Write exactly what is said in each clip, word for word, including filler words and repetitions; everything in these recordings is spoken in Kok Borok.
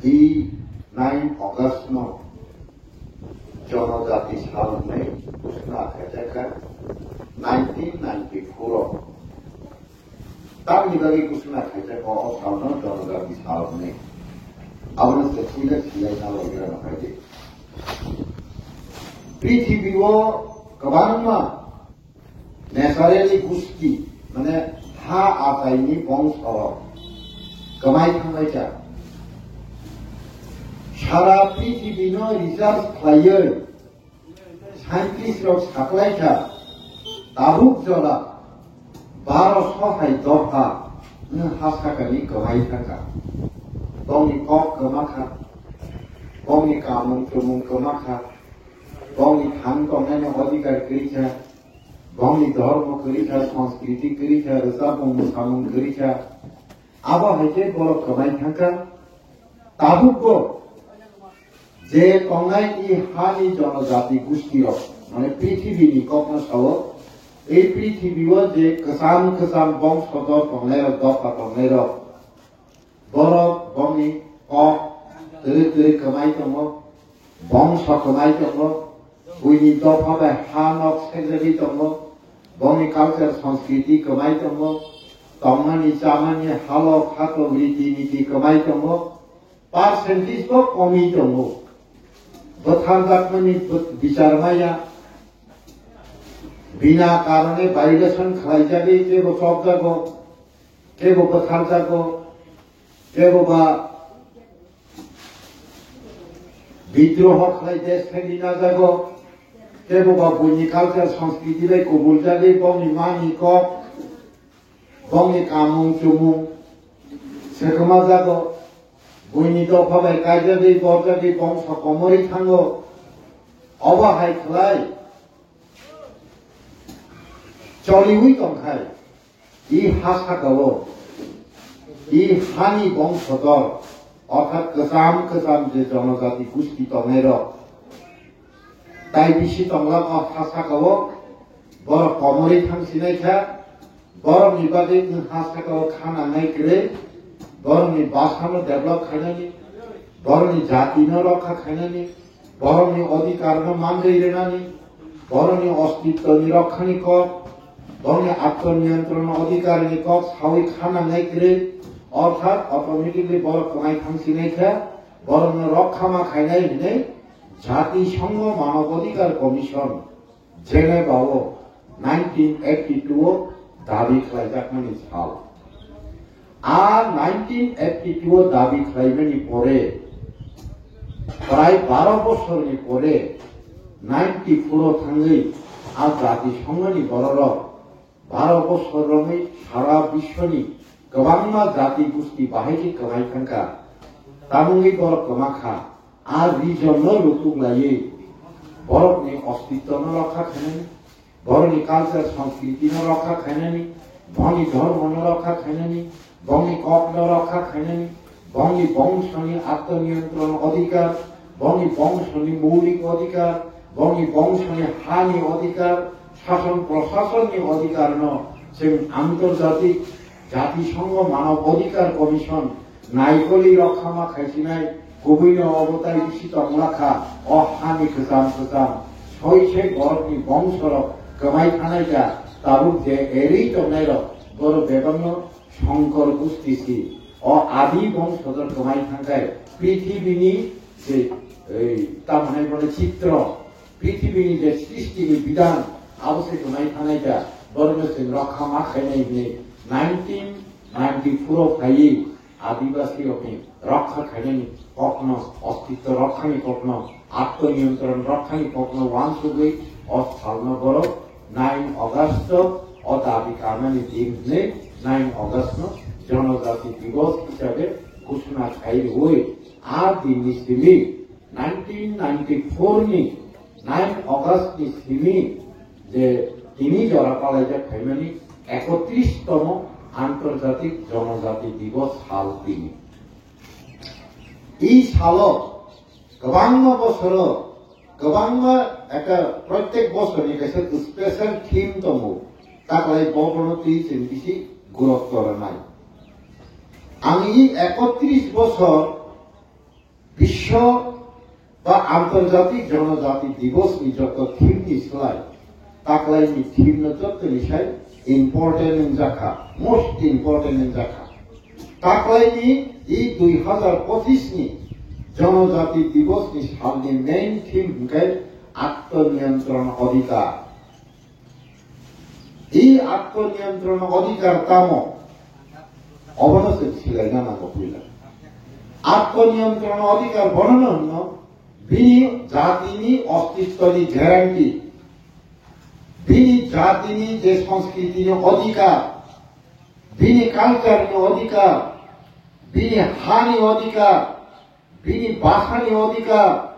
Di nine August no Jonojati sal hwnwi ghosna khaijakha nineteen ninety-four o. Tamni bagwi ghosna khaijakha o salno Jonojati sal hwnwi? Abono se thwinak silai na logira na phaidi. Prithibi o kwbangma Nesareni gusti, mane ha achaini bongso rok kwmai thanglaikha. Sara prithibino research khlaiwi scientist rok saklaikha, tabuk jora baro sohai dopha wng ha sakani kwmai thangkha. Bongni kok kwmakha, bongni kamung chumung kwmakha, bongni thang tongnaini odhikar kwrwikha, bongni dhormo kwrwikha, sanskriti kwrwikha, rwchapmung mwsamung kwrwikha. Abo hai khe borok kwmai thangkha. Tabukbo je tongnai i hani jonojati gustirok, mane prithibini kokno sao, ei prithibio je kwcham kwcham bongsodor tongnairok, dopha tongnairok, borok bongni kok twrwi twrwi kwmai tongo, bongso kwmai tongo, buini dopha bai ha nok sekjagwi tongo, bongni culture, sanskriti kwmai tongo, tongmani chamani halok hatok riti niti kwmai tongo, percentage bo komi tongo. Bwtharjakmani bw-, bichar maya, bina karone violation khlaijagwi kebo chopjago, kebo bwtharjago, kebo ba bidroho khlai desh thangwi najago, kebo ba buini culture sanskriti bai kubuljagwi bongni mani kok, bongni kamung chumung swkma jago, buini dopha bai kaijagwi borjagwi bongso komorwi thango. Obo hai khlai choliwi tongkhai, i ha sakao, i hani bongsodor, orthat kwcham kwcham je jonojati gusti tongnairok, tai bisi tonglak o ha sakao, borok komorwi thangsinai kha, borokni bagwi wng ha sakao kha nangnai kwrwi, borokni bwsano develop khainani, borokni jatino rokha khainani, borokni odhikarno manjwi rwnani, borokni ostitwni rokhani kok, borokni atmaniyontron odhikarni kok sawi kha nangnai kwrwi, orthat automatically borok kwmai thangsinai kha, borokno rokha ma khainai hwnwi Jati Songho Manob Adhikar Commission Geneva o nineteen eighty-two o dabi khlaijakmani sal. A nineteen eighty-two o dabi khlaimani pore, prai baro bosorni pore, ninety-four o thangwi a Jati Songhoni bororok baro bosor romwi sara biswni kwbangma jati gusti bahai khe kwmai thangkha. Tamungwi borok kwma kha. A region no lukuklaiwi borokni ostitwno rokha khainani, borokni culture, sanskriti no rokha khainani, bongni dhormo no rokha khainani, bongni kok no rokha khainani, bongni bongsoni atmaniyontron odhikar, bongni bongsoni moulik odhikar, bongni bongsoni hani odhikar, sason prosasonni odhikar no chwng antorjatik Jati Songho Manob Adhikar Commission naikoli rokha ma khaisinai, kubuino obo tai bisi tongla kha, o hani kwcham kwcham soi soi borokni bongsorok kwmai thanai kha, tabuk je erwi tongnairok borok bebakno Songkor gusti si, o adi bongsodor kwmai thangkhai, prithibini je, ei, tamo hinai bono chitro, prithibini je sristini bidhan, abo se kwmai thanai kha, borokno chwng rokha ma khainai hwnwi nineteen ninety-four o phaiwi Adibasi rokni rokha khainani kokno, ostitto rokhani kokno, atmaniyontron rokhani kokno uansugwi o salno borok nine August o dabi kanani din hwnwi nine August no Jonojati Divos hisabe ghosona khai rwui a dinni simi nineteen ninety-four ni nine August ni simi je tini jora palaijak phaimani ekotris tomo Antarjatik Jonojati Divos sal tini. I salo kwbangma bosoro, kwbangma ekta protek bosorni kaisa special theme tongo. Taklai bobono twi chwng bisi gurotto rwnai. Ang i ekotris bosor Biswa ba Antarjatik Jonojati Divos ni joto theme ni slai taklai ni theme no joto ni sai important wngjakha, most important wngjakha. Taklai ni i dui hazar pochis ni Jonojati Divos ni sal ni main theme hwnkhe Atmo Niyantron Adhikar. I Atmo Niyantron Adhikar tamo? Obono se silaina nango puila. Atmo Niyantron Adhikar bono no hwno bini jatini ostitwoni guarantee, bini jatini je sanskritini adhikar, bini cultureni adhikar, bini hani adhikar, bini bhashani adhikar,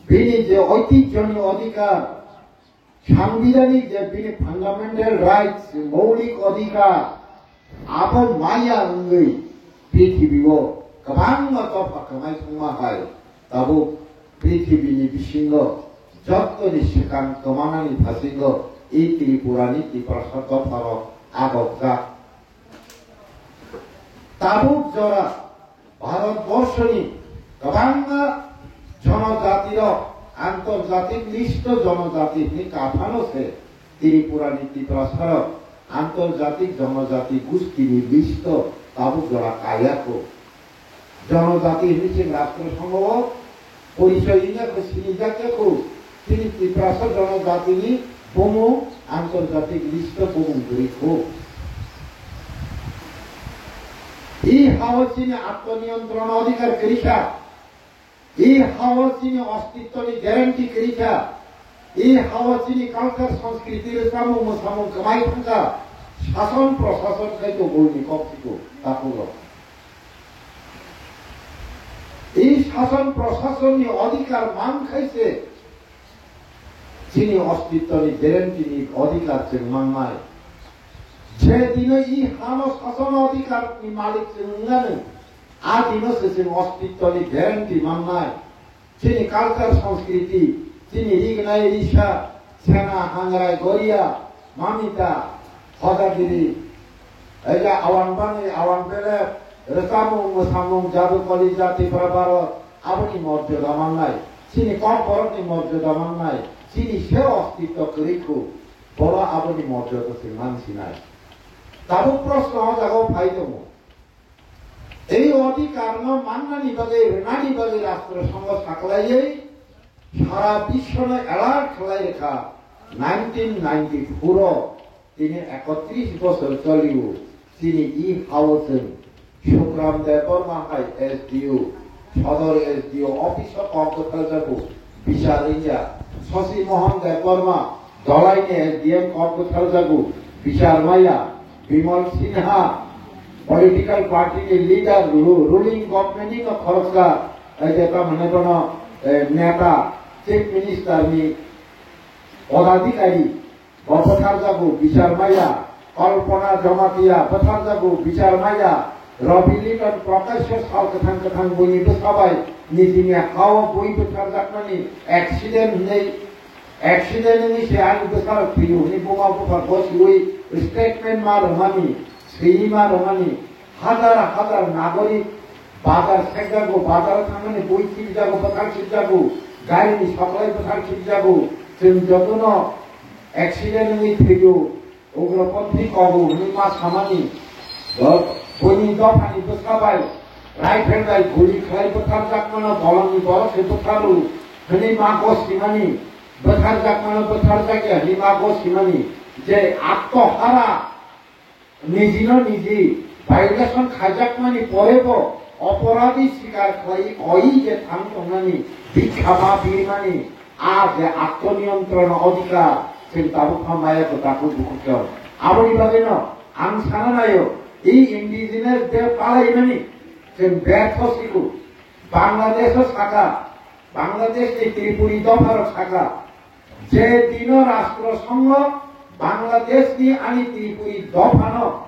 bini je oitijoni adhikar, sangbidhanik je bini fundamental rights, moulik adhikar, abo maya wngwi prithibi o kwbangma dopha kwmai thangma hai tabuk prithibini bisingo jottoni swkang kwmanani phasingo i Tripurani Tiprasa dopharok agokjak. Tabuk jora Bharat borshoni kwbangma jonojatirok antarjatik list o jonojati hwnwi kaphano se Tripurani Tiprasarok antarjatik jonojati gustini list o tabuk jora kaiya kho. Jonojati hwnwi chwng rastro songho o porichoi wngya kho, sinijak ya kho, chini Tiprasa jonojatini bumung antarjatik list o bumung kwrwi kho. I hao chini atmaniyontron adhikar kwrwi kha, i hao chini ostitwni guarantee kwrwi kha, i hao chini culture, sanskriti, rwchapmung, mwsamung kwmai thangkha, sason prosason khai to bulni kok siko takhuk rok. I sason prosasonni adhikar man khai se chini ostitwni guarantee ni adhikar chwng mannai. Je dino i hano sason adhikar ni malik chwng wngnani, a dino se chwng ostitwni guarantee mannai. Chini culture, sanskriti, chini rignai risa, sena, hangrai, goria, mamita, hodagiri, eja awang bangwi, awang belep, rwchapmung, mwsamung, jadu, koli, jati, para, barot, aboni morjoda mannai. Chini kok borokni morjoda mannai. Chini se ostitw kwrwi kho, boro aboni morjoda se mansinai. Tabuk proshno o jaga o phai tongo. Ei odhikarno mannani bagwi, rwnani bagwi rastro songho saklaiwi sara biswno alert khlai rwkha nineteen ninety-four o, tini ekotris bosor cholio, chini i hao chwng Sukram Debbarma hai S D O, Sodor S D O office o kok bwtharjago, bichar wngya. Shashi Mohan Debbarma, Dolaini S D M kok bwtharjago, bichar maya. Bimal Sinha, political party ni leader, ru-, ruling government ni no khoroksa, eh, je tamo hwnwi bono, eh, neta, chief minister ni podadhikari, bo bwtharjago, bichar maya. Kalpana Jamatia bwtharjago, bichar maya. Ravi Liton Prakasya sal kwthang kwthang buini bwsa bai nijini hao bui bwtharjakmani accident hwnwi, accident wngwi se ani bwsarok thwio hwnwi buma bupha gosiwi statement ma rwmani, swiwi ma rwmani, hajar hajar nagorik bazar sekjago, bazaro thangmani bui sikjago, bwthar sikjago, garini supply bwthar sikjago, chwng jotono accident wngwi thwio. Ugropothi kogo hwnwi ma samani, bo-, buini dophani bwsa bai rifle bai guli khlai bwtharjakmano bolongni borok se bwtharo hwnwi ma gosimani, bwtharjakmano bwtharjakya hwnwi ma gosimani, je attohara nijino niji violation khaijakmani porebo oporadhi sikar khlai koi je thang tongnani bikha ma birmani. A je atmoniyontron odhikar, chwng tabuk pha maya kwtakwk bukhuk khe. Aboni bagwino ang sana naio, i indigenous day palaimani chwng bertho siko. Bangladesh o saka, Bangladesh ni Tripuri dopharok saka, je dino rastro songho Bangladesh ni ani Tripuri dophano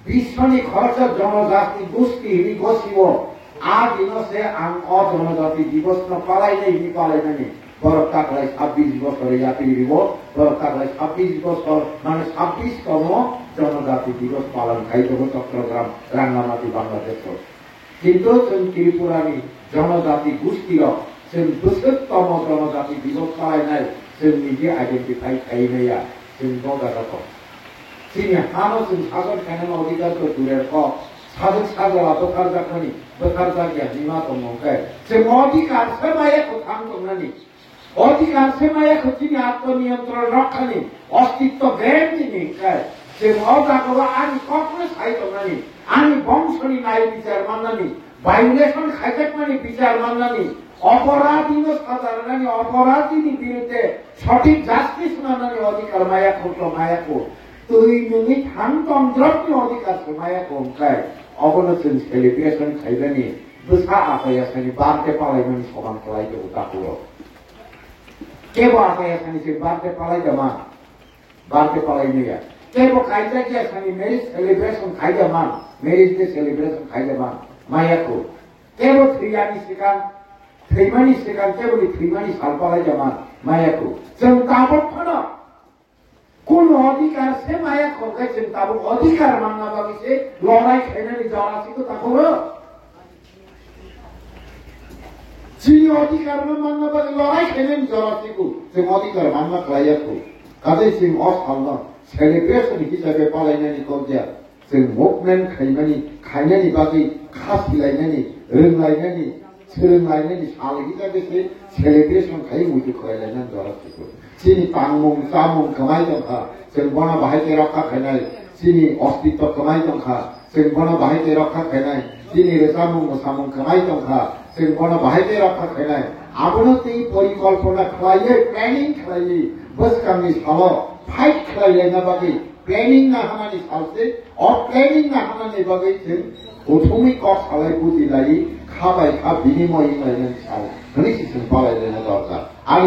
Biswni khoroksa jonojati gusti hwnwi gosio, a dino se ang o jonojati divosno palainai hwnwi palainani. Borok taklai sabbish bosor yapri ribo, borok taklai sabbish bosor, mane sabbish tomo jonojati divos palan khai tongo Chottogram, Rangamati, Bangladesh o. Kintu chwng Tripurani jonojati gustirok chwng bwswk tomo jonojati dibos palainai chwng niji identify khaiwi maya, chwng bo jaga kok. Chini hano chwng sajwk khainani odhikar to durer kok, sajwk sajwla bwkharjakmani, bwkharjakya hinma tongmung khe chwng odhikar se maya kwthang tongnani. Odhikar se maya kho chini atma niyantron rokkhani, ostitto bem tini hingkai. Chwng o jagao ani kokno sai tongnani, ani bongshoni nai bichar mannani, violation khaijakmani bichar mannani, oporadhino saja rwnani, oporadhini birudde sothik justice mannani odhikar maya kho to maya kho. Twi nungwi thang tongdrokni odhikar se maya kho hingkai. Obono chwng celebration khaibani bwsa apayasani birthday palaimani soman khlai tongo takhurok. Kebo apayasani se birthday palai da man, birthday palai maya. Kebo kaijakya sani marriage celebration khai da man, marriage day celebration khai da man, maya kho. Kebo thwiyani swkang, thwimani swkang kebo ni thwimani sal palai da man, maya kho. Chwng tabok phano kunu odhikar se maya kho khe chwng tabok odhikar manna bagwi se lorai khainani jora siko takhuro. Chini odhikar no manna bagwi lorai khainani jora siko chwng odhikar manna khlaiya kho. Kaje chwng o salno celebration hisabe palainani kokya. Chwng movement khaimani, khainani bagwi kha silainani, rwnglainani, swrwnglainani sal hisabe se celebration khai muitu khwrailainani jora siko. Chini tangmung, chamung kwmai tongkha, chwng bono bahai khe rokha khainai. Chini ostitto kwmai tongkha, chwng bono bahai khe rokha khainai. Chini rwchapmung, mwsamung kwmai tongkha, chwng bono bahai khe rokha khainai. Abono twi porikolpona khlaiwi, planning khlaiwi, bwskangni salo fight khlailaina bagwi planning naharnani salse, o planning naharnani bagwi chwng kuthumwi kok salai buji lai, kha bai kha binimoy wnglainani sal hwnwi se chwng palailaina dorkar. Ani